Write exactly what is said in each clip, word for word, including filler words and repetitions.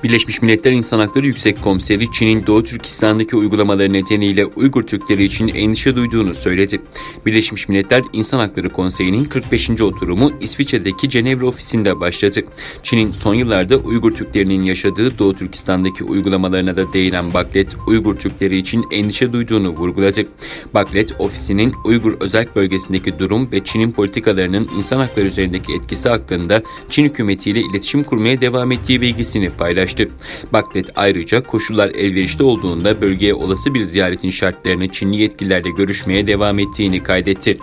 Birleşmiş Milletler İnsan Hakları Yüksek Komiseri Çin'in Doğu Türkistan'daki uygulamaları nedeniyle Uygur Türkleri için endişe duyduğunu söyledi. Birleşmiş Milletler İnsan Hakları Konseyi'nin kırk beşinci oturumu İsviçre'deki Cenevre ofisinde başladı. Çin'in son yıllarda Uygur Türklerinin yaşadığı Doğu Türkistan'daki uygulamalarına da değinen Bachelet, Uygur Türkleri için endişe duyduğunu vurguladı. Bachelet, ofisinin Uygur Özerk Bölgesi'ndeki durum ve Çin'in politikalarının insan hakları üzerindeki etkisi hakkında Çin hükümetiyle iletişim kurmaya devam ettiği bilgisini paylaştı. Bachelet ayrıca koşullar elverişli olduğunda bölgeye olası bir ziyaretin şartlarını Çinli yetkililerle görüşmeye devam ettiğini kaydetti.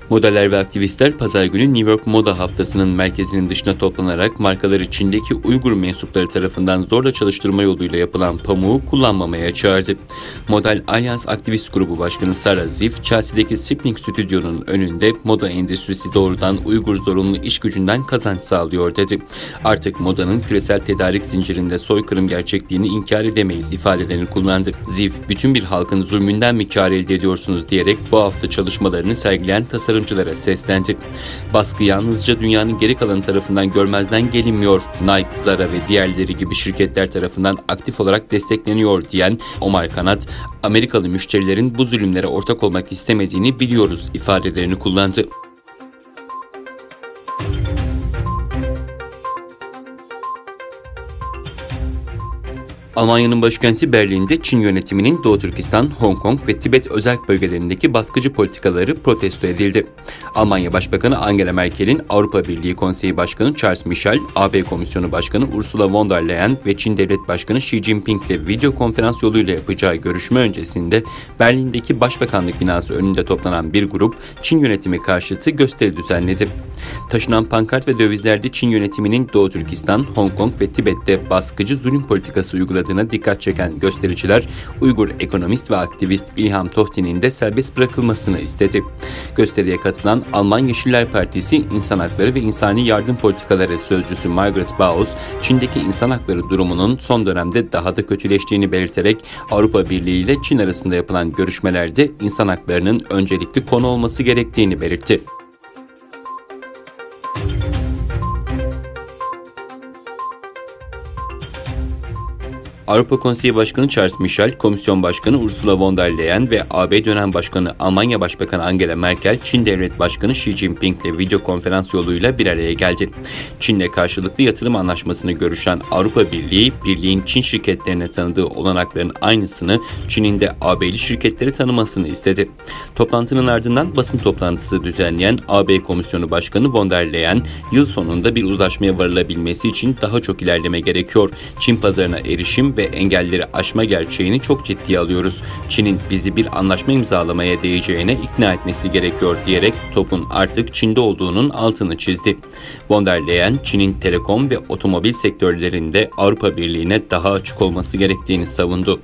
Modeller ve aktivistler pazar günü New York Moda Haftası'nın merkezinin dışına toplanarak markaları Çin'deki Uygur mensupları tarafından zorla çalıştırma yoluyla yapılan pamuğu kullanmamaya çağırdı. Model Alliance Aktivist Grubu Başkanı Sarah Ziff, Chelsea'deki Spinning Stüdyo'nun önünde "Moda endüstrisi doğrudan Uygur zorunlu iş gücünden kazanç sağlıyor," dedi. "Artık modanın küresel tedarik zincirinde soykırım gerçekliğini inkar edemeyiz," ifadelerini kullandı. Ziff, "Bütün bir halkın zulmünden mi kar elde ediyorsunuz?" diyerek bu hafta çalışmalarını sergileyen tasarımcılara seslendi. "Baskı yalnızca dünyanın geri kalanı tarafından görmezden gelinmiyor. Nike, Zara ve diğerleri gibi şirketler tarafından aktif olarak destekleniyor," diyen Omar Kanat, "Amerikalı müşterilerin bu zulümlere ortak olmak istemediğini biliyoruz," ifadelerini kullandı. Almanya'nın başkenti Berlin'de Çin yönetiminin Doğu Türkistan, Hong Kong ve Tibet özerk bölgelerindeki baskıcı politikaları protesto edildi. Almanya Başbakanı Angela Merkel'in Avrupa Birliği Konseyi Başkanı Charles Michel, A B Komisyonu Başkanı Ursula von der Leyen ve Çin Devlet Başkanı Xi Jinping ile video konferans yoluyla yapacağı görüşme öncesinde Berlin'deki Başbakanlık binası önünde toplanan bir grup Çin yönetimi karşıtı gösteri düzenledi. Taşınan pankart ve dövizlerde Çin yönetiminin Doğu Türkistan, Hong Kong ve Tibet'te baskıcı zulüm politikası uyguladığına dikkat çeken göstericiler, Uygur ekonomist ve aktivist İlham Tohti'nin de serbest bırakılmasını istedi. Gösteriye katılan Alman Yeşiller Partisi İnsan Hakları ve İnsani Yardım Politikaları Sözcüsü Margaret Bauss, Çin'deki insan hakları durumunun son dönemde daha da kötüleştiğini belirterek, Avrupa Birliği ile Çin arasında yapılan görüşmelerde insan haklarının öncelikli konu olması gerektiğini belirtti. Avrupa Konseyi Başkanı Charles Michel, Komisyon Başkanı Ursula von der Leyen ve A B dönem başkanı Almanya Başbakanı Angela Merkel, Çin Devlet Başkanı Xi Jinping ile video konferans yoluyla bir araya geldi. Çin'le karşılıklı yatırım anlaşmasını görüşen Avrupa Birliği, birliğin Çin şirketlerine tanıdığı olanakların aynısını Çin'in de A B'li şirketlere tanımasını istedi. Toplantının ardından basın toplantısı düzenleyen A B Komisyonu Başkanı von der Leyen, "Yıl sonunda bir uzlaşmaya varılabilmesi için daha çok ilerleme gerekiyor. Çin pazarına erişim ve engelleri aşma gerçeğini çok ciddiye alıyoruz. Çin'in bizi bir anlaşma imzalamaya değeceğine ikna etmesi gerekiyor," diyerek topun artık Çin'de olduğunun altını çizdi. Von der Leyen, Çin'in telekom ve otomobil sektörlerinde Avrupa Birliği'ne daha açık olması gerektiğini savundu.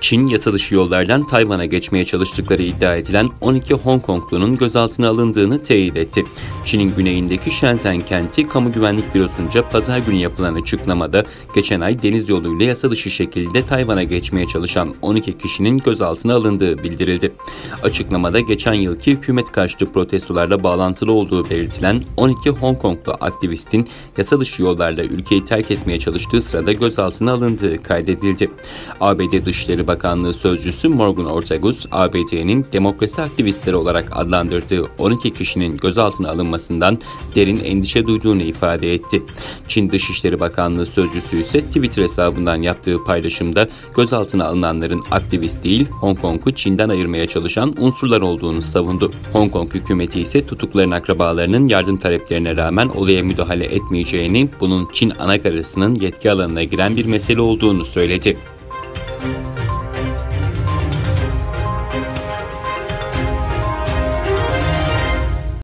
Çin, yasa dışı yollardan Tayvan'a geçmeye çalıştıkları iddia edilen on iki Hong Konglunun gözaltına alındığını teyit etti. Çin'in güneyindeki Shenzhen kenti Kamu Güvenlik Bürosu'nca pazar günü yapılan açıklamada geçen ay deniz yoluyla yasa dışı şekilde Tayvan'a geçmeye çalışan on iki kişinin gözaltına alındığı bildirildi. Açıklamada geçen yılki hükümet karşıtı protestolarla bağlantılı olduğu belirtilen on iki Hong Konglu aktivistin yasa dışı yollarla ülkeyi terk etmeye çalıştığı sırada gözaltına alındığı kaydedildi. A B D Dışişleri Bakanlığı Sözcüsü Morgan Ortagus, A B D'nin demokrasi aktivistleri olarak adlandırdığı on iki kişinin gözaltına alınmasından derin endişe duyduğunu ifade etti. Çin Dışişleri Bakanlığı Sözcüsü ise Twitter hesabından yaptığı paylaşımda gözaltına alınanların aktivist değil, Hong Kong'u Çin'den ayırmaya çalışan unsurlar olduğunu savundu. Hong Kong hükümeti ise tutukların akrabalarının yardım taleplerine rağmen olaya müdahale etmeyeceğini, bunun Çin anakarasının yetki alanına giren bir mesele olduğunu söyledi.